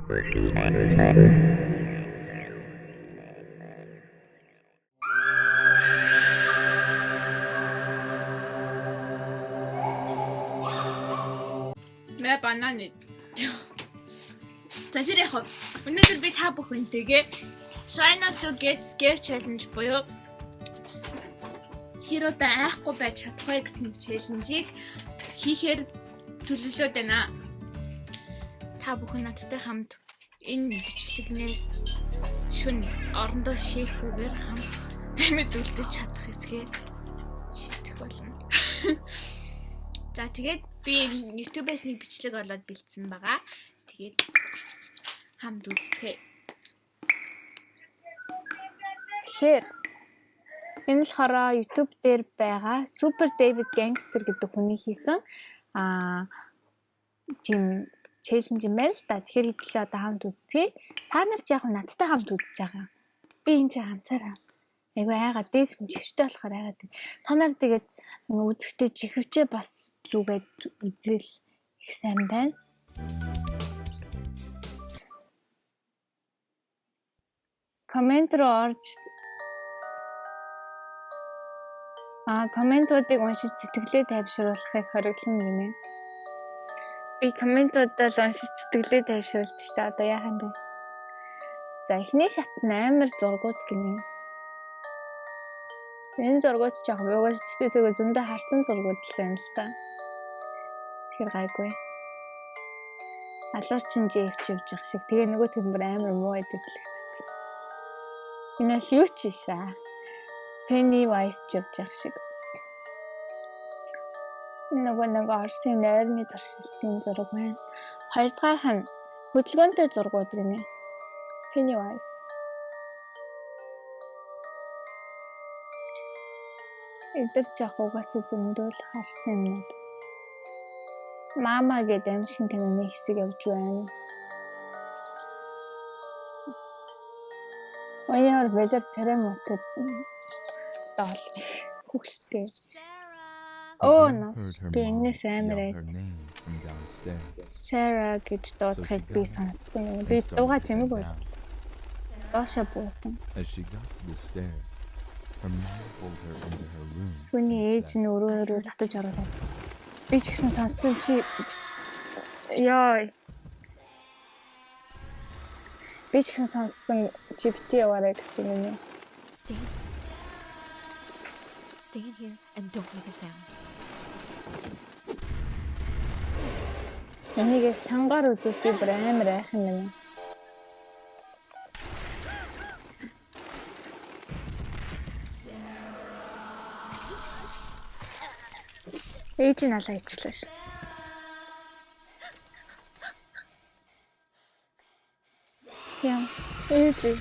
Мэ банан. За, тэр яг өнөөдөр би та бүхэнтэйгээ Try not to get scared challenge буюу хэр удаа айхгүй байж чадах вэ гэсэн challenge-ийг хийхээр төлөвлөөд байна. Та бүхэн надтай хамт энэ бичлэгнээс шөнө орондоо shake-гүйгээр хамт амьд үлдэж чадах эсэхээ шийдэх болно. За, тэгээд би YouTube-ээс нэг бичлэг олоод бэлдсэн байгаа. Тэгээд хамт үзцгээе. Тэгэхээр энэ болохоор YouTube дээр байгаа Super David Gangster гэдэг хүний хийсэн тийм challenge юм байна л да. Тэгэхээр хэдүүлээ одоо хамт үзцгээе. Та нар ч яг надтай хамт үзэж байгаа. Би энэ чинь ганцаараа айгүй айгаад дээсэн чихвчтэй болохоор айгаад байна. Та нар тэгээд үзэхдээ чихвчээ бас зүгээд үзэл их сайн байна. Comment руу орж comment уудыг уншиж сэтгэлээ тайвшруулахыг хориглоно гинэ. Би comment уудаа л уншиж сэтгэлээ тайвшруулдаг ч та одоо яах юм бэ? За, эхний шат нь амар зургууд гинэ. Энэ зургууд ч яг угаас тэгээ зөндөө харсан зургууд л байна л та. Тэгэхээр гайгүй. Алуур чин жээвч явж байгаа шиг. Тэгээ нөгөө тэр бүр амар муу байдаг л хэвчээ. Энэ бол юу ч шаа. Pennywise ч явж байгаа шиг. Нөгөө нэг Оросын нойрны туршилтын зураг байна. Хоёрдугаарх нь хөдөлгөөнтэй зургууд гинэ. Pennywise. Эдгээр ч яг угаасаа зөндөө л харсан юмнууд. Мама гэдэг аимшиг киноны хэсэг явж байна. Оёор балер царай муутай доол хүүхэлтэй. Оо но би энэс амар айд. Sarah гэж дуудахыг би сонссон. Би дуугаа чимэг бол. Доошо буусан. Түүний ээж нь өрөө рүү татаж оруулаад. Би ч гэсэн сонссон чи ёо. Би ч гэсэн сонссон чи бити яваарай гэсэн юм. Stay. Stay in here and don't make a sound. Энийг яг чангаар үзвэл би бүр амар айх юм байна. Ээж нь алаа ичлээ ш. Яа, ээж.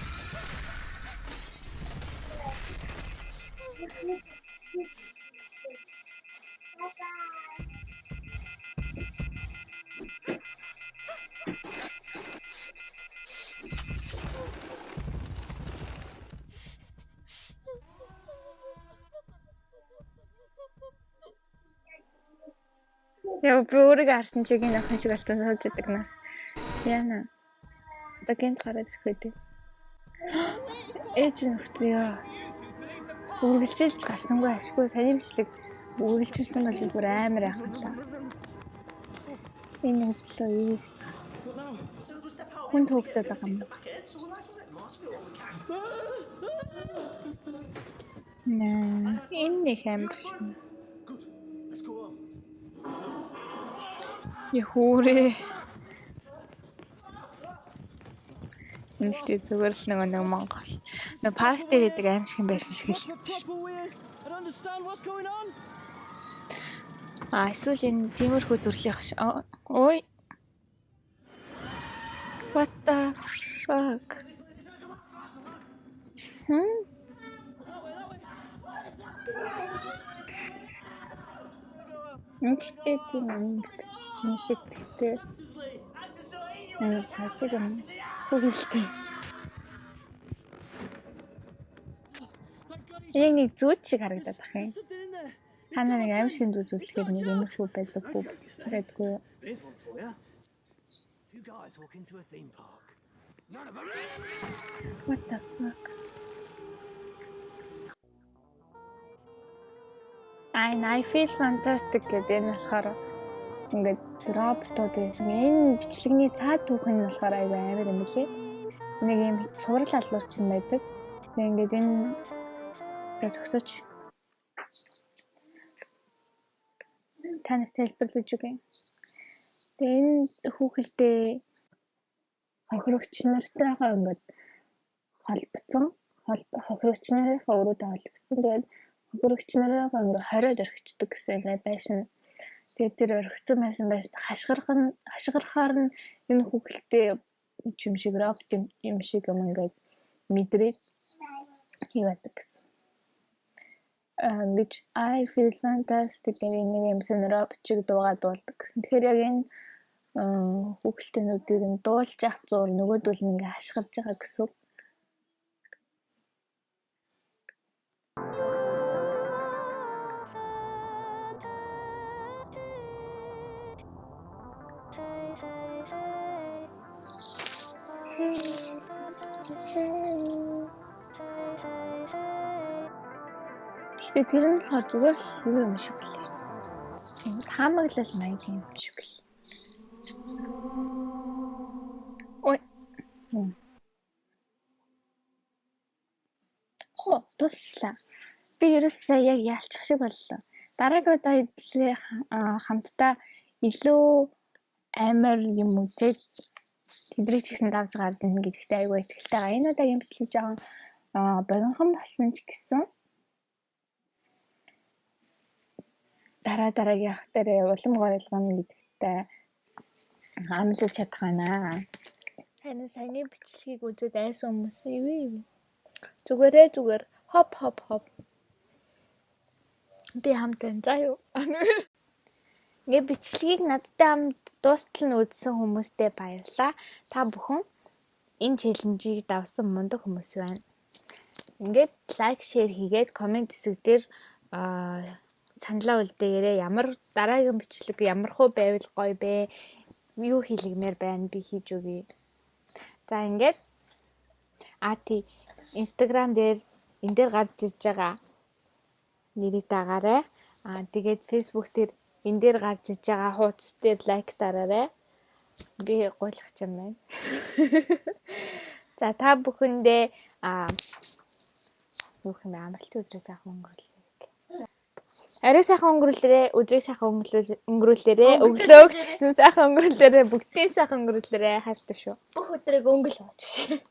Яа, би өөрийгөө харсан чиг энэ охин шиг болсон сууж идэг нас. Яна. Одоо гэнт гараад ирэх үү? Ээж нь өгсөн ёо. Үргэлжилж гарсангүй ашгүй саяны бичлэг үргэлжилсэн бол би бүр амар айхлаа. Энэ үзлөө юу хүн хөөгдөд байгаа юм. Наа, энэ нэг амар шиг. Яхүүрээ. Энэ ихтэй зүгээр л нөгөө нэг Монгол. Нөгөө парк дээр идэг аимшиг юм байсан шиг л биш. А эсвэл энэ тиймэрхүү төрлийнх ш. Ой. What the fuck? Хм? Гэхдээ тийм юм биш юм шиг гэхдээ амар тажиг юм. Хүүхэлтэй. Яг нэг зүүд шиг харагдаад ах юм. Та нарыг аимшигын зүү зүтлэхээр нэг юмшгүй байдаггүй байдгүй. might walk into a theme park. None of them. What the fuck? I feel fantastic гэдэг энэ болохоор ингээд роботууд байсан. Энэ бичлэгний цаад түүх нь болохоор айгүй амар юм билээ. Нэг юм цуврал алуурч юм байдаг. Тэгээ ингээд энэ за зөксөөч. Та нарт тайлбарлаж өгье. Тэгээ энэ хүүхэлдээ хохирогч нартайгаа ингээд холбоцсон. Хохирогч нарынхаа өрөөдөө холбоцсон. Тэгээд хохирогч нарыгаа ингээд хориод орхичдаг гэсэн ингээд байшин. Тэгээд тэр орхицсан байсан байшин хашгирах нь хашгирахаар нь энэ хүүхэлдээ юм шиг робот юм шиг юм ингээд мэдрээд юу яадаг гэсэн. Ингэж I feel fantastic гэх нэг юм сэн робот шиг дуугаа дуулдаг гэсэн. Тэгэхээр яг энэ хүүхэлдэйнүүдийг нь дуулж явах зур нөгөөдөл нь ингээ хашгирж байгаа гэсэн үг. Гэхдээ тэр нь болохоор зүгээр л юу юм шиг л шүү дээ. Таамаглал маягийн юм шиг л. Ой. Хоо, дуусчлаа. Би ерөөсөө яг ялчих шиг боллоо. Дараагийн удаа хэдүүлээ хамтдаа илүү амар юм үзээд тэдрийг ч гэсэн давж гарна гэдэгтээ айгүй итгэлтэй байгаа. Энэ удаагийн бичлэг жоохон богинохон болсон ч гэсэн дараа дараагийнх дээр улам гоёлгоно гэдэгтээ амлаж чадах байна. Харин саяны бичлэгийг үзээд айсан хүмүүс ивэ ивэ. Зүгээрээ зүгээр хоп хоп хоп. Би хамт байна заа юу. Ингээ бичлэгийг надтай хамт дуустал нь үзсэн хүмүүстээ баярлалаа. Та бүхэн энэ challenge-ийг давсан мундаг хүмүүс байна. Ингээд like, share хийгээд comment хэсэг дээр саналаа үлдээгээрэй. Ямар дараагийн бичлэг ямархуу байвал гоё бэ? Юу хийлгэмээр байна? Би хийж өгье. За ингээд тий Instagram дээр энэ дээр гарч ирж байгаа нэрийг дагаарай. Тэгээд Facebook дээр энэ дээр гарч ирж байгаа хуудас дээр like дараарай. Би гуйлах юм байна. За та бүхэндээ юу юм бэ? Амралтын өдрөө сайхан өнгөрүүлээ. Орой сайхан өнгөрүүлээрэй, өдрийг сайхан өнгөрүүлээрэй, өглөөг ч гэсэн сайхан өнгөрүүлээрэй, бүгдийг сайхан өнгөрүүлээрэй. Хайртай шүү. Бүх өдрийг өнгөл болж.